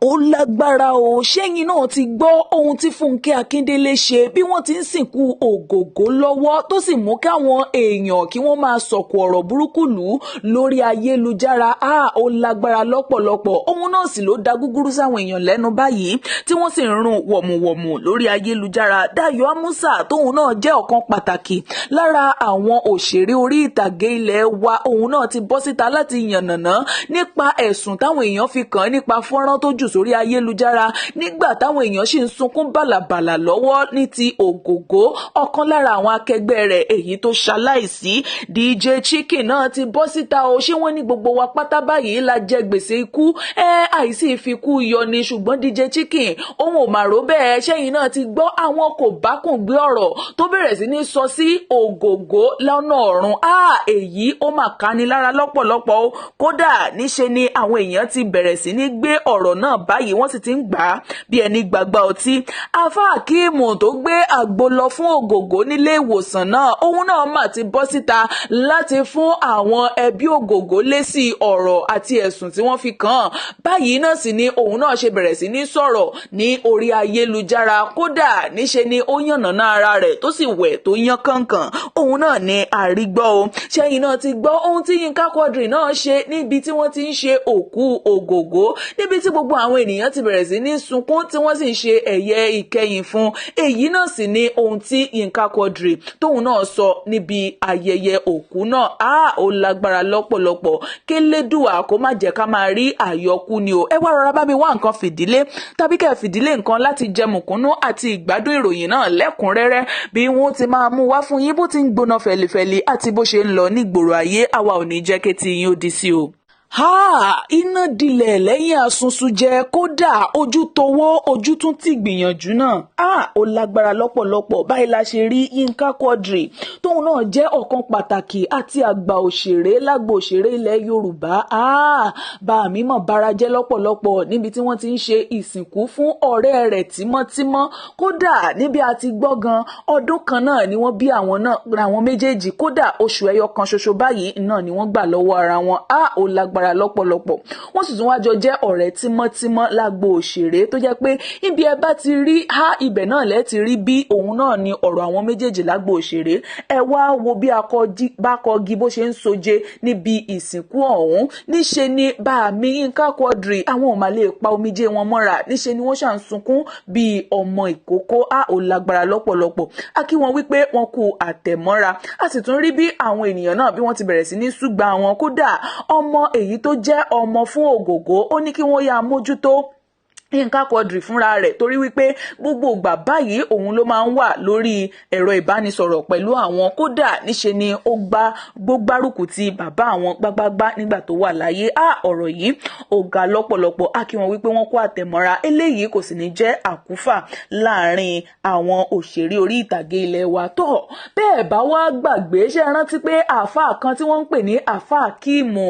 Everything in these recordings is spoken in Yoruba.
Ó lágbára o. Ṣẹ́yìn náà ti gbọ́ ohun tí Fúnkẹ́ Akíndélé ṣe bí wọ́n ti ń sìnkú Ògògó lọ́wọ́, tó sì mú káwọn èèyàn kí wọ́n máa sọ̀kò ọ̀rọ̀ burúkú lù ú lórí ayélujára. Ó lágbára lọ́pọ̀lọpọ̀. Ohun náà sì ló da gúgúrú sáwọn èèyàn lẹ́nu báyìí, tí wọ́n sì ń rún wọ̀mùwọ̀mù lórí ayélujára. Dayọ̀ Amusa, tóun náà jẹ́ ọ̀kan pàtàkì lára àwọn òṣèré orí ìtàgé ilé wa, òun náà ti bọ́ síta láti yànnàná nípa ẹ̀sùn táwọn èèyàn fi kàn án nípa fọ́nrán tó jù sórí ayélujára nígbà táwọn èèyàn sì ń sunkún bàlàbàlà lọ́wọ́ ní ti Ògògó, ọ̀kan lára àwọn akẹgbẹ́ rẹ̀ èyí tó ṣaláìsí. DJ Chicken náà ti bọ́ síta o. Ṣé wọ́n ní gbogbo wa pátá báyìí la jẹ gbèsè ikú ẹ, àìsí ìfikú yọ ni? Ṣùgbọ́n DJ Chicken, òun ò mà rò bẹ́ẹ̀. Ṣẹ́yìn náà ti gbọ́ àwọn kò bá kùn gbé ọ̀rọ̀ tó bẹ̀rẹ̀ sí ní sọ sí Ògògó lọ́nà ọ̀run? Èyí ó mà káni lára lọ́pọ̀lọpọ̀ o. Kódà níṣe ni àwọn èèyàn ti bẹ̀rẹ̀ sí ní gbé ọ̀rọ̀ náà báyìí, wọ́n sì ti ń gbà á bí ẹni gbàgbà ọtí. Afa Akeem tó gbé àgbo lọ fún Ògògó nílé ìwòsàn náà, òun náà mà ti bọ́ síta láti fún àwọn ẹbí Ògògó lésì ọ̀rọ̀ àti ẹ̀sùn tí wọ́n fi kàn án. Báyìí náà sì ni òun náà ṣe bẹ̀rẹ̀ sí ní sọ̀rọ̀ ní orí ayélujára. Kódà níṣe ni ó yànnàná ara rẹ̀, tó sì wẹ̀ tó yán kànkàn. Òun náà ni àrígbọ́ o. Ṣẹ́yìn náà ti gbọ́ ohun tí Yínká Quadri náà ṣe níbi tí wọ́n ti ń ṣe òkú Ògògó, níbi tí gbogbo àwọn ènìyàn ti bẹ̀rẹ̀ sí ní sunkún, tí wọ́n sì ń ṣe ẹ̀yẹ ìkẹyìn fún? Èyí náà sì ni ohun tí Yínká Quadri tóun náà sọ níbi ayẹyẹ òkú náà. Á ó lágbára lọ́pọ̀lọpọ̀. Kélédùà kó má jẹ́ ká máa rí àyọkú ni o. Ẹ wá rọra bá mi wá nǹkan fìdílé tàbí kẹ́ fìdílé nǹkan láti jẹ mùkúnú àti ìgbádùn ìròyìn náà lẹ́kùnrẹ́rẹ́ bí wọ́n ti máa mú wá fún yín, bó ti ń gbóná fẹlifẹli àti bó ṣe ń lọ nígboro ayé. Àwa ò ní jẹ́ kétí yín ó di sí o. Ha! Iná dilẹ̀ lẹ́yìn asunsujẹ. Kódà ojú towó, ojú tún ti gbìyànjú náà. Ó lágbára lọ́pọ̀lọpọ̀. Báyìí la ṣe rí Yínká Quadri, tóun náà jẹ́ ọ̀kan pàtàkì àti àgbà òṣèré lágbo òṣèré ilẹ̀ Yorùbá. Bá mi mọ̀ bara jẹ́ lọ́pọ̀lọpọ̀ níbi tí wọ́n ti ń ṣe ìsìnkú fún ọ̀rẹ́ rẹ̀ tímọ́tímọ́. Kódà níbi àti gbọ́ gan, ọdún kan náà ni wọ́n bí àwọn náà, àwọn méjèèjì. Kódà oṣù ẹyọ kan ṣoṣo báyìí náà ni wọ́n gbà lọ́wọ́ ara wọn. Ó lágbára lọ́pọ̀lọpọ̀. Wọ́n sì tún wá jọ jẹ́ ọ̀rẹ́ tímọ́tímọ́ lágbo òṣèré, tó jẹ́ pé ibi ẹ bá ti rí a, ibẹ̀ náà lẹ́ ti rí bí òun náà ni ọ̀rọ̀ àwọn méjèèjì lágbo òṣèré. Ẹ wá wo bí akọgi bó ṣe ń soje níbi ìsìnkú ọ̀hún. Níṣe ni bàmí Yínká Quadri, àwọn ò máa lè pa omijé wọn mọ́ra. Níṣe ni wọ́n ṣà ń sunkún bíi ọmọ ìkókó. A ò lágbára lọ́pọ̀lọpọ̀. A kí wọn wípé wọn kú àtẹ̀mọ́ra. A sì tún rí bí àwọn ènìyàn náà bí wọ́n ti bẹ̀rẹ̀ sí ní súgbà wọn. Kódà ọmọ èyí tó jẹ́ ọmọ fún Ògògó, ó ní kí wọ́n yáa mójútó Yínká Quadri fúnra rẹ̀, torí wípé gbogbo ìgbà báyìí òun ló máa ń wà lórí ẹ̀rọ ìbánisọ̀rọ̀ pẹ̀lú àwọn. Kódà níṣe ni ó gbá gbógbárùkù ti bàbá àwọn gbágbágbá nígbà tó wà láyé. Á ọ̀rọ̀ yìí ó ga lọ́pọ̀lọpọ̀. Á kí wọn wípé wọ́n kó àtẹ̀mọ́ra. Eléyìí kò sì ní jẹ́ àkúfà láàrin àwọn òṣèré orí ìtàgé ilé wa. Tó bẹ́ẹ̀ bá wá gbàgbé, ṣe rántí pé àáfàá kan tí wọ́n ń pè ní Àáfàá Kíìmù,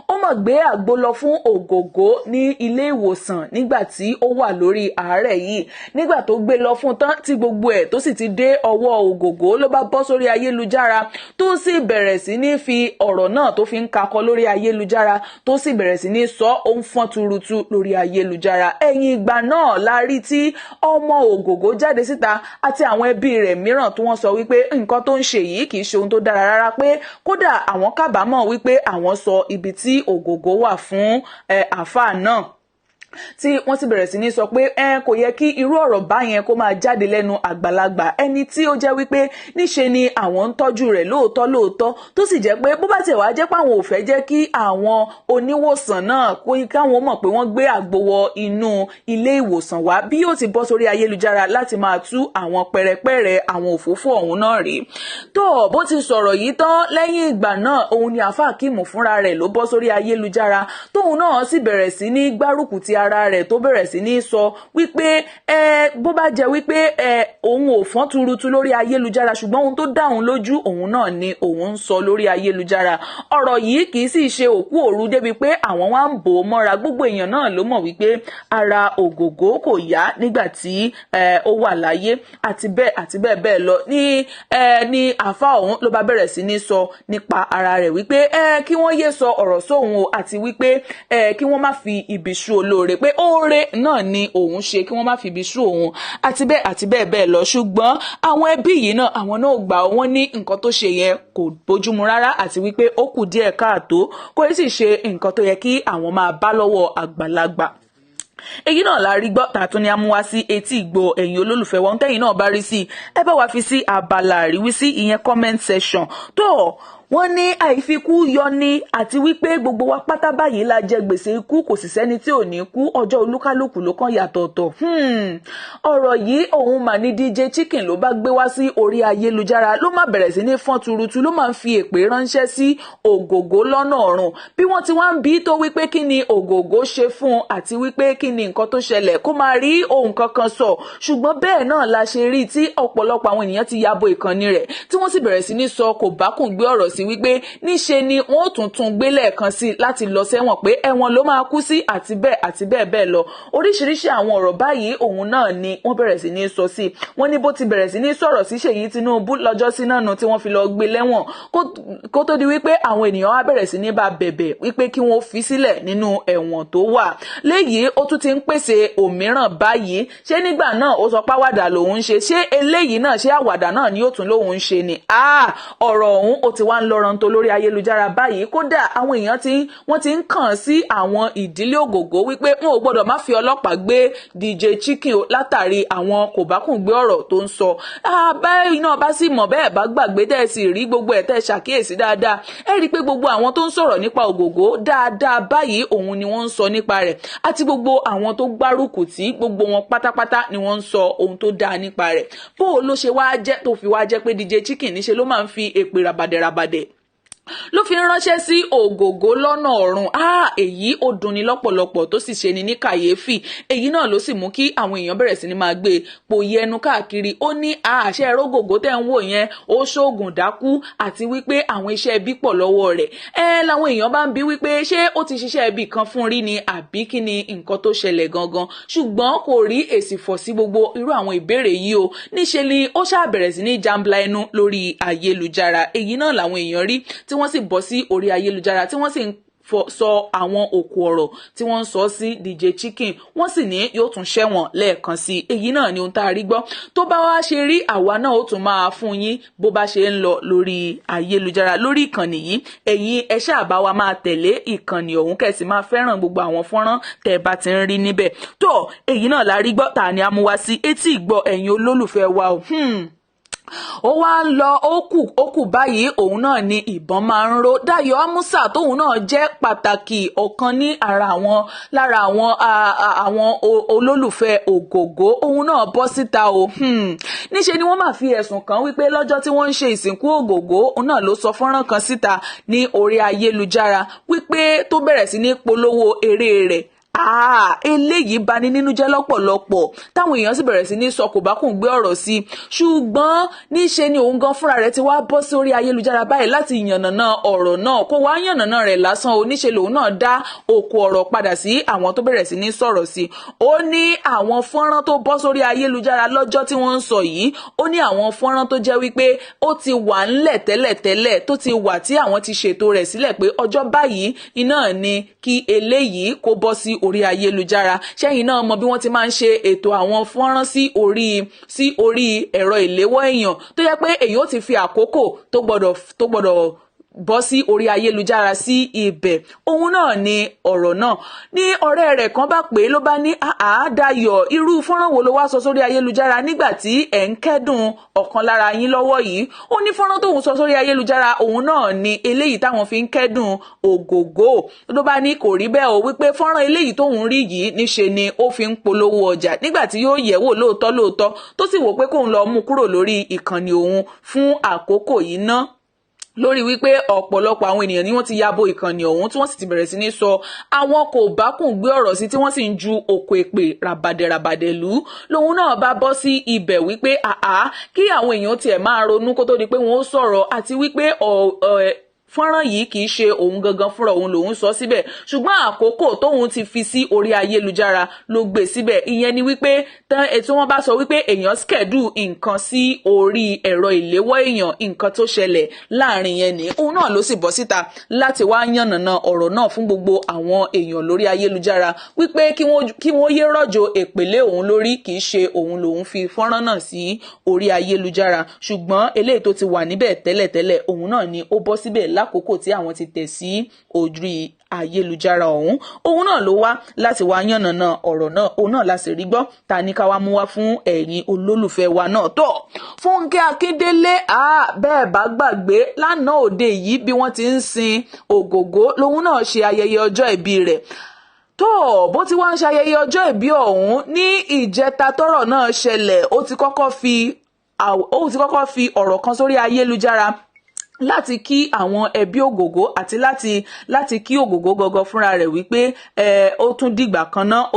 ó mọ̀ gbé àgbo lọ fún Ògògó ní ilé ìwòsàn nígbà tí ó wà lórí àárẹ̀ yìí? Nígbà tó gbé lọ fún tán, tí gbogbo ẹ̀ tó sì ti dé ọwọ́ Ògògó, ló bá bọ́ sórí ayélujára, tó sì bẹ̀rẹ̀ sí ní fi ọ̀rọ̀ náà tó fi ń kakọ lórí ayélujára, tó sì bẹ̀rẹ̀ sí ní sọ, ó ń fọ́n tuurutu lórí ayélujára. Ẹ̀yìn ìgbà náà la rí tí ọmọ Ògògó jáde síta àti àwọn ẹbí rẹ̀ mìíràn, tí wọ́n sọ wípé nǹkan tó ń ṣe yìí kì í ṣe ohun tó dára rárá, pé kódà àwọn kábàámọ̀ wípé àwọn sọ ibi tí Ògògó wà fún àáfàá náà, tí wọ́n sì bẹ̀rẹ̀ sí ní sọ pé ẹ kò yẹ kí irú ọ̀rọ̀ báyẹn kó máa jáde lẹ́nu àgbàlagbà, ẹni tí ó jẹ́ wípé níṣe ni àwọn ń tọ́jú rẹ̀ lóòótọ́ lóòótọ́, tó sì jẹ́ pé bó bá tiẹ̀ wá jẹ́ pé àwọn ò fẹ́ jẹ́ kí àwọn oníwòsàn náà kó káwọn mọ̀ pé wọ́n gbé àgbo wọ inú ilé ìwòsàn wá, bí yóò ti bọ́ sórí ayélujára láti máa tú àwọn pẹ̀rẹ̀pẹ̀rẹ̀ àwọn òfófó ọ̀hún náà rí. Tó bó ti sọ̀rọ̀ yìí tán, lẹ́yìn ìgbà náà, òun ni Àáfàá Akeem fúnra rẹ̀ ló bọ́ sórí ayélujára, tóun náà sì bẹ̀rẹ̀ sí ní gbárùkù ti ara rẹ̀, tó bẹ̀rẹ̀ sí ní sọ wípé ẹ bó bá jẹ́ wípé ẹ òun ò fọ́n tuurutu lórí ayélujára, ṣùgbọ́n ohun tó dá òun lójú, òun náà ni òun ń sọ lórí ayélujára. Ọ̀rọ̀ yìí kì í sì ṣe òkú òru débi pé àwọn wá ń bò ó mọ́ra. Gbogbo èèyàn náà ló mọ̀ wípé ara Ògògó kò yá nígbà tí ó wà láyé, àti bẹ́ẹ̀ àti bẹ́ẹ̀ bẹ́ẹ̀ lọ. Ní àfa ọ̀hún ló bá bẹ̀rẹ̀ sí ní sọ nípa ara rẹ̀ wípé kí wọ́n yé sọ ọ̀rọ̀ sóhun o, àti wípé kí wọ́n má fi ibi sú olóore. lóore, pé oore náà ni òun ṣe, kí wọ́n má fi ibi sú òun, àti bẹ́ẹ̀ àti bẹ́ẹ̀ bẹ́ẹ̀ lọ. Ṣùgbọ́n àwọn ẹbí yìí náà, àwọn náà gbà wọ́n ní nǹkan tó ṣe yẹn kò bójúmu rárá, àti wípé ó kù díẹ̀ káàtó, kò sì ṣe nǹkan tó yẹ kí àwọn máa bá lọ́wọ́ àgbàlagbà. Èyí náà la rí gbọ́ tààtún ni a mú wá sí etí ìgbọ́ ẹ̀yin olólùfẹ́ wa. Tẹ́yìn náà bá rí sí, ẹ bá wa fi sí abala àríwísí, ìyẹn comment section. Tó wọ́n ní àìfikú yọ ni, àti wípé gbogbo wa pátá báyìí la jẹ gbèsè ikú, kò sì sẹ́ni tí ò ní kú, ọjọ́ olúkálùkù ló kàn yàtọ̀ọ̀tọ̀. Ọ̀rọ̀ yìí òun mà ní DJ Chicken ló bá gbé wá sí orí ayélujára, ló má bẹ̀rẹ̀ sí ní fọ́n tuurutu, ló máa ń fi èpè ránṣẹ́ sí Ògògó lọ́nà ọ̀run. Bí wọ́n ti wá ń bí tó wípé kí ni Ògògó ṣe fún un, àti wípé kí ni nǹkan tó ṣẹlẹ̀, kó máa rí ohun kankan sọ. Ṣùgbọ́n bẹ́ẹ̀ náà la ṣe rí tí ọ̀pọ̀lọpọ̀ àwọn ènìyàn ti yabo ìkànnì rẹ̀, tí wọ́n sì bẹ̀rẹ̀ sí ní sọ kò bákùn gbé ọ̀rọ̀ sí wípé níṣe ni wọ́n ó tún tún gbé lẹ́ẹ̀kan sí láti lọ sẹ́wọ̀n, pé ẹ̀wọ̀n ló máa kú sí, àti bẹ́ẹ̀ àti bẹ́ẹ̀ bẹ́ẹ̀ lọ. Oríṣiríṣi àwọn ọ̀rọ̀ báyìí òun náà ni wọ́n bẹ̀rẹ̀ sí ní sọ sí. Wọ́n ní bó ti bẹ̀rẹ̀ sí ní sọ̀rọ̀ sí Ṣèyí Tinubu lọ́jọ́ sí náà nu tí wọ́n fi lọ gbé lẹ́wọ̀n, kó tó di wípé àwọn ènìyàn wá bẹ̀rẹ̀ sí ní bá bẹ̀bẹ̀ wípé kí wọ́n fi sílẹ̀ nínú ẹ̀wọ̀n tó wà léyìí. Ó tún ti ń pèsè òmíràn báyìí. Ṣé nígbà náà ó sọ páwàdà lòun ń ṣe? Ṣé eléyìí náà, ṣé àwàdà náà ni ó tún lòun ń ṣe ni? Ọ̀rọ̀ ọ̀hún ó ti wá ń lọ́rọ̀ lórí ayélujára báyìí. Kódà àwọn èèyàn tí wọ́n ti ń kàn sí àwọn ìdílé Ògògó wípé wọn ò gbọ́dọ̀ má fi ọlọ́pàá gbé DJ Chicken o, látàrí àwọn kòbákùngbé ọ̀rọ̀ tó ń sọ. Báyìí náà bá sì mọ̀ bẹ́ẹ̀, bá gbàgbé tẹ́ ẹ sì rí gbogbo ẹ̀ tẹ́ ẹ ṣàkíyèsí dáadáa, ẹ rí i pé gbogbo àwọn tó ń sọ̀rọ̀ nípa Ògògó dáadáa báyìí òun ni wọ́n ń sọ nípa rẹ̀, àti gbogbo àwọn tó gbárùkù tí gbogbo wọn pátápátá ni wọ́n ń sọ ohun tó dáa nípa rẹ̀. Bó o ló ṣe wá jẹ́ tó fi wá jẹ́ pé DJ Chicken níṣe ló máa ń fi èpè ràbàdẹ̀ràbàdẹ̀ ló fi ránṣẹ́ sí Ògògó lọ́nà ọ̀run? Èyí ó dunni lọ́pọ̀lọpọ̀, tó sì ṣe ni ní kàyéfì. Èyí náà ló sì mú kí àwọn èèyàn bẹ̀rẹ̀ sí ni máa gbé pòyì ẹnu káàkiri. Ó ní àṣẹ ẹrógògó tẹ́ ń wò yẹn, ó ṣoògùn dákú, àti wípé àwọn iṣẹ́ ibi pọ̀ lọ́wọ́ rẹ̀. Ẹ làwọn èèyàn bá ń bi wípé ṣé ó ti ṣiṣẹ́ ibi kan fún rí ni, àbí kí ni nǹkan tó ṣẹlẹ̀ gangan? Ṣùgbọ́n kò rí èsì fọ̀ sí gbogbo irú àwọn ìbéèrè yìí o. Níṣe ni ó ṣáà bẹ̀rẹ̀ sí ní jambla ẹnu lórí ayélujára. Èyí náà làwọn èèyàn rí tí wọ́n sì bọ́ sí orí ayélujára, tí wọ́n sì ń sọ àwọn òkú ọ̀rọ̀ tí wọ́n ń sọ sí DJ Chicken. Wọ́n sì ní yóò tún ṣẹ̀wọ̀n lẹ́ẹ̀kan sí i. Èyí náà ni ohun tá a rí gbọ́. Tó bá wá ṣe rí, àwa náà ó tún máa fún yín bó bá ṣe ń lọ lórí ayélujára, lórí ìkànnì yìí. Ẹ̀yin ẹ ṣáà bá wa máa tẹ̀lé ìkànnì ọ̀hún, kẹ́ sì máa fẹ́ràn gbogbo àwọn fọ́nrán tẹ́ ẹ bá ti ń rí níbẹ̀. Tó èyí náà la rí gbọ́ ta ni a mú wá sí etí ìgbọ́ ẹ̀yin olólùfẹ́ wa o. Ó wá ń lọ, ó kù ó kù báyìí, òun náà ni ìbọn máa ń ró. Dayọ̀ Amusa, tóun náà jẹ́ pàtàkì ọ̀kan ní ara àwọn lára àwọn olólùfẹ́ Ògògó, òun náà bọ́ síta o. Níṣe ni wọ́n máa fi ẹ̀sùn kàn wípé lọ́jọ́ tí wọ́n ń ṣe ìsìnkú Ògògó, òun náà ló sọ fọ́nrán kan síta ní orí ayélujára wípé tó bẹ̀rẹ̀ sí ní polówó eré rẹ̀. Eléyìí bani nínú jẹ́ lọ́pọ̀lọpọ̀, táwọn èèyàn sì bẹ̀rẹ̀ sí ní sọ kòbákùngbé ọ̀rọ̀ sí i. Ṣùgbọ́n níṣe ni òun gan fúnra rẹ̀ ti wá bọ́ sí orí ayélujára báyìí láti yànnàná ọ̀rọ̀ náà. Kó wá yànnàná rẹ̀ lásán o, níṣe lòun náà dá òkú ọ̀rọ̀ padà sí àwọn tó bẹ̀rẹ̀ sí ní sọ̀rọ̀ sí i. Ó ní àwọn fọ́nrán tó bọ́ sórí ayélujára lọ́jọ́ tí wọ́n ń sọ yìí, ó ní àwọn fọ́nrán tó jẹ́ wípé ó ti wà ńlẹ̀ tẹ́lẹ̀tẹ́lẹ̀, tó ti wà tí àwọn ti ṣètò rẹ̀ sílẹ̀ pé ọjọ́ báyìí iná ni kí eléyìí kó bọ́ sí orí ayélujára. Ṣẹ́yìn náà mọ bí wọ́n ti máa ń ṣe ètò àwọn fọ́nrán sí orí ẹ̀rọ ìléwọ́ èèyàn, tó yẹ pé èèyàn ó ti fi àkókò tó gbọ́dọ̀ bọ́ sí orí ayélujára sí ibẹ̀. Òun náà ni ọ̀rọ̀ náà ní ọ̀rẹ́ rẹ̀ kan bá pè é, ló bá ní, "Àá Dayọ̀, irú fọ́nrán wo ló wá sọ sórí ayélujára nígbà tí ẹ̀ ń kẹ́dùn ọ̀kan lára yín lọ́wọ́ yìí?" Ó ní fọ́nrán tóun sọ sórí ayélujára, òun náà ni eléyìí táwọn fi ń kẹ́dùn Ògògó. Ló bá ní kò rí bẹ́ẹ̀ o, wípé fọ́nrán eléyìí tóun rí yìí, níṣe ni ó fi ń polówó ọjà. Nígbà tí yóò yẹ̀ wò lóòótọ́ lóòótọ́, tó sì wò pé kóun lọ mú kúrò lórí ìkànnì òun fún àkókò yìí ná, lórí wípé ọ̀pọ̀lọpọ̀ àwọn ènìyàn ni wọ́n ti ya bo ìkànnì ọ̀hún, tí wọ́n sì ti bẹ̀rẹ̀ sí ní sọ àwọn kò bá kùn gbé ọ̀rọ̀ sí, tí wọ́n sì ń ju òkò èpè ràbàdẹ̀ràbàdẹ̀ lù ú, lòun náà bá bọ́ sí ibẹ̀ wípé àá kí àwọn èèyàn tiẹ̀ máa ronú kó tó di pé wọ́n ó sọ̀rọ̀, àti wípé fọ́nrán eléyìí tóun rí yìí, òun náà ni Fọ́nrán yìí kì í ṣe òun gangan fúnra òun lòun sọ síbẹ̀, ṣùgbọ́n àkókò tóun ti fi sí orí ayélujára ló gbé síbẹ̀. Ìyẹn ni wípé tán ètò wọn bá sọ wípé èèyàn schedule nǹkan sí orí ẹ̀rọ ìléwọ́ èèyàn, nǹkan tó ṣẹlẹ̀ láàrin yẹn ni òun náà ló sì bọ́ síta láti wá yànnàná ọ̀rọ̀ náà fún gbogbo àwọn èèyàn lórí ayélujára wípé kí wọ́n yé rọ̀jò èpè lé òun lórí. Kì í ṣe òun lòun fi fọ́nrán náà sí orí ayélujára, ṣùgbọ́n eléyìí tó ti wà níbẹ̀ tẹ́lẹ̀tẹ́lẹ̀, òun náà ni ó bọ́ síbẹ̀ lákòókò tí àwọn ti tẹ̀ sí orí ayélujára ọ̀hún. Òun náà ló wá láti wá yànnàná ọ̀rọ̀ náà. Òun náà la sì rí gbọ́ ta ní ká wá mú wá fún ẹ̀yin olólùfẹ́ wa náà tó. Fúnkẹ́ Akíndélé, bẹ́ẹ̀ bá gbàgbé, lánàá òde yìí, bí wọ́n ti ń sin Ògògó lòun náà ṣe ayẹyẹ ọjọ́ ìbí rẹ̀. Tó bó ti wá ń ṣayẹyẹ ọjọ́ ìbí ọ̀hún ní ìjẹta tọ́rọ̀ náà ṣẹlẹ̀, ó ti kọ́kọ́ fi ọ̀rọ̀ kan sórí ayélujára láti kí àwọn ẹbí Ògògó àti láti kí Ògògó gangan fúnra rẹ̀ wípé ẹ ó tún dìgbà kan náà,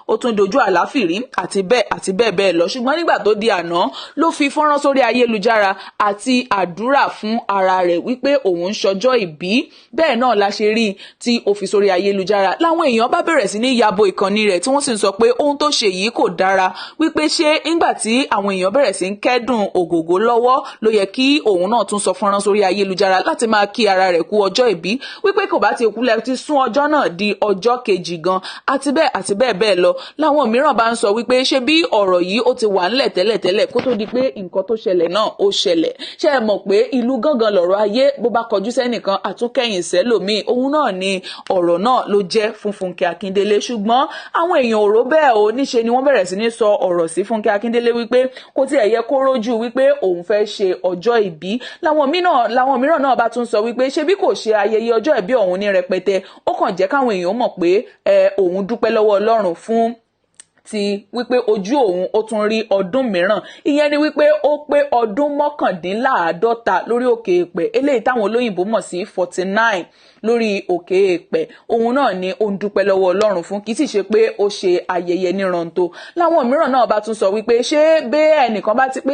ó tún dojú àláfìrí, àti bẹ́ẹ̀ àti bẹ́ẹ̀ bẹ́ẹ̀ lọ. Ṣùgbọ́n nígbà tó di àná ló fi fọ́nrán sórí ayélujára àti àdúrà fún ara rẹ̀ wípé òun ń ṣọjọ́ ìbí. Bẹ́ẹ̀ náà la ṣe rí tí ó fi sórí ayélujára, láwọn èèyàn bá bẹ̀rẹ̀ sí ní yabo ìkànnì rẹ̀, tí wọ́n sì ń sọ pé ohun tó ṣe yìí kò dára, wípé ṣé nígbà tí àwọn èèyàn bẹ̀rẹ̀ sí ń kẹ́dùn Ògògó lọ́wọ́ ló yẹ kí òun náà tún sọ fọ́nrán sórí ayélujára láti máa kí ara rẹ̀ kú ọjọ́ ìbí, wípé kò bá ti kúlẹ̀ ti sún ọjọ́ náà di ọjọ́ kejì gan, àti bẹ́ẹ̀ àti bẹ́ẹ̀ bẹ́ẹ̀ lọ. Láwọn mìíràn bá ń sọ wípé ṣé bí ọ̀rọ̀ yìí ó ti wà ńlẹ̀ tẹ́lẹ̀tẹ́lẹ̀ kó tó di pé nǹkan tó ṣẹlẹ̀ náà ó ṣẹlẹ̀. Ṣé ẹ mọ̀ pé ìlú gángan lọ̀rọ̀ ayé? Bó bá kọjú sẹ́nìkan, àtúnkẹ́yìn sẹ́lòmíì. Òun náà ni ọ̀rọ̀ náà ló jẹ́ fún Fúnkẹ́ Akíndélé, ṣùgbọ́n àwọn èèyàn ò rò bẹ́ẹ̀ o. Níṣe ni wọ́n bẹ̀rẹ̀ sí ní sọ ọ̀rọ̀ sí Fúnkẹ́ Akíndélé wípé kò tiẹ̀ yẹ kó rójú wípé òun fẹ́ ṣe ọjọ́ ìbí. Làwọn mìíràn náà bá tún sọ wípé ṣé bí kò ṣe ayẹyẹ ọjọ́ ìbí ọ̀hún ní rẹpẹtẹ, ó kàn jẹ́ káwọn èèyàn mọ̀ pé òun dúpẹ́ lọ́wọ́ Ọlọ́run fún ti wípé ojú òun ó tún rí ọdún mìíràn. Ìyẹn ni wípé ó pé ọdún 49 lórí òkè èèpẹ̀, eléyìí táwọn olóyìnbó mọ̀ sí 49 lórí òkè èèpẹ̀. Òun náà ni ó ń dúpẹ́ lọ́wọ́ Ọlọ́run fún, kì í sì ṣe pé ó ṣe ayẹyẹ níranto. Láwọn mìíràn náà bá tún sọ wípé ṣé bẹ́ẹ̀ ẹnìkan bá ti pé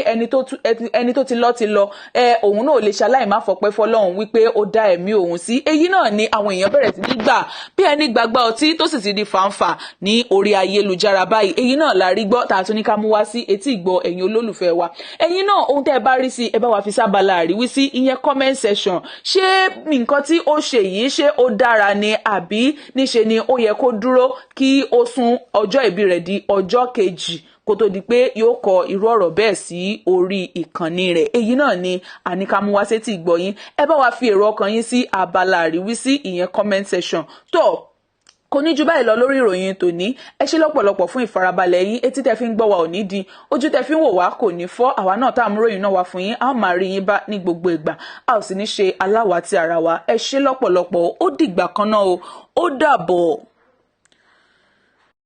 ẹni tó ti lọ ti lọ, ẹ òun náà ò lè ṣaláì má fọpẹ́ fọlọ́run wípé ó dá ẹ̀mí òun sí. Èyí náà ni àwọn èèyàn bẹ̀rẹ̀ sí ní gbà bí ẹni gbàgbá ọtí, tó sì ti di fàǹfà ní orí ayélujára báyìí. Èyí náà la rí gbọ́ tá a tún ní ká mú wá sí etí ìgbọ́ ẹ̀yin olólùfẹ́ wa. Ẹ̀yin náà, ohun tẹ́ ẹ bá rí sí, ẹ bá wa fi sábàlá àríwísí, ìyẹn comment section. Ṣé nǹkan tí ó ṣe yìí, ṣé ó dára ni, àbí níṣe ni ó yẹ kó dúró kí ó sún ọjọ́ ìbí rẹ̀ di ọjọ́ kejì kó tó di pé yóò kọ irú ọ̀rọ̀ bẹ́ẹ̀ sí orí ìkànnì rẹ̀? Èyí náà ni àníkàmú wá sétí ìgbọ́ yín. Ẹ bá wa fi èrò ọkàn yín sí abala àríwísí, ìyẹn comment section. Tó kò ní ju báyìí lọ lórí ìròyìn tòní. Ẹ ṣé lọ́pọ̀lọpọ̀ fún ìfarabalẹ̀ yín. Etí tẹ́ fi ń gbọ́ wa ò ní di, ojú tẹ́ fi ń wò wá kò ní fọ́. Àwa náà tá à ń ròyìn náà wá fún yín, a ó máa rí yín bá ní gbogbo ìgbà, a ò sì ní ṣe aláwàtí ara wa. Ẹ ṣé lọ́pọ̀lọpọ̀. Ó dìgbà kan náà o, ó dàbọ̀.